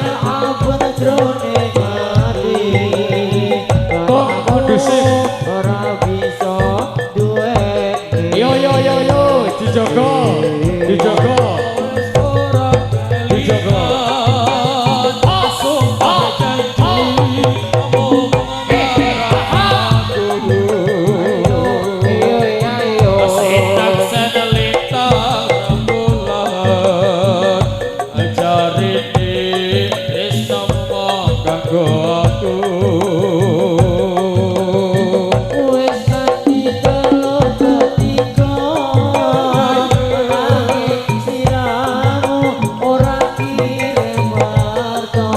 Abot jroning ati. Kok kondusif. Ora bisa duweni. Yo yo yo yo, dijogo, dijogo, dijogo. Sumpah janji mung aku. Ayo ayo. Sintak senelintang rembulan, jarine tresnamu kanggo aku. Wis nganti telu ketiga, nanging siramu ora kirim warta.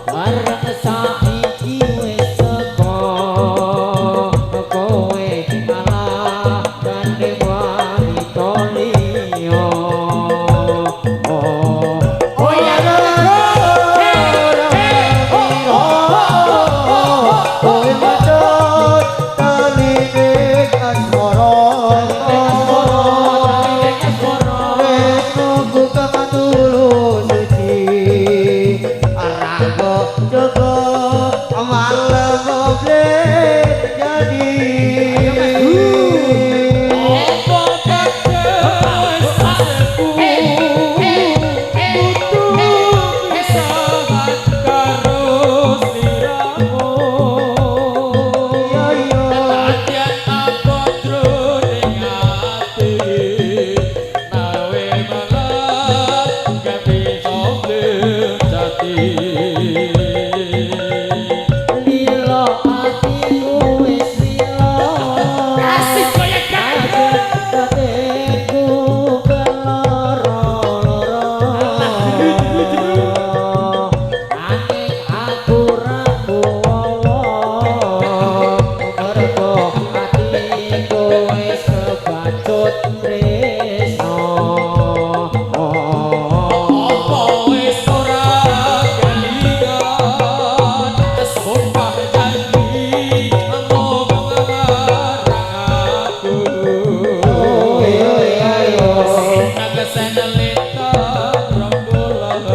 Bareng saiki wis teko, kowe malah gandeng wanita liya. Oh iya, Kowe mecut taline asmara. Tresnoku kang tulus suci. Rangga jaga malem jadi. Apa pancen nasibku kudu pisahan karo sliramu? Yo yo. Nadyan abot jroning ati, nawe malah gak bisa jati. Lilo atiku wis lilo. Asik kaya gandeng. Batinku keloro-loro. Nanging aku ra kuwowo, mergo atiku wis kebacut tresno. Apa wis ora kelingan sumpah janji mung marang aku? Ayo ayo. Sintak rembulan,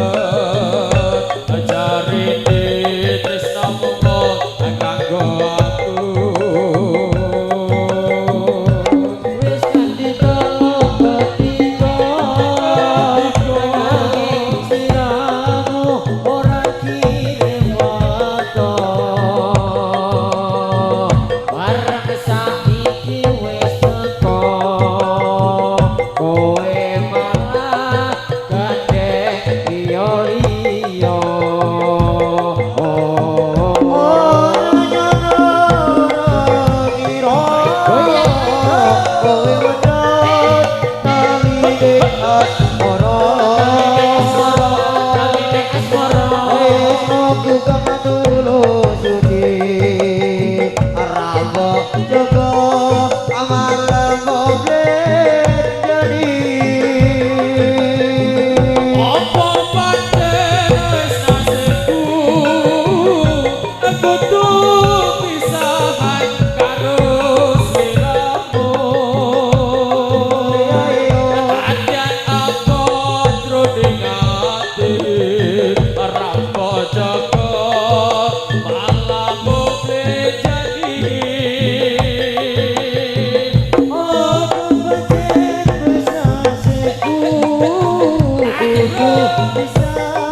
jarine tresnamu kanggo aku. Wis ganti telu ketiga, nanging siramu ora kirim warta. Bareng saiki wis teko, kowe malah gandeng liya-liya. Ora nyono ora ngira kowe mecut taline asmara. Tresnoku kang tulus suci. Rangga jaga malem jadi. Apa pancen wis nasibku kudu pisahan karo sliramu? Nadyan abot jroning ati, rangga jaga malah jadi. Apa pancen wis nasibku kudu pisahan.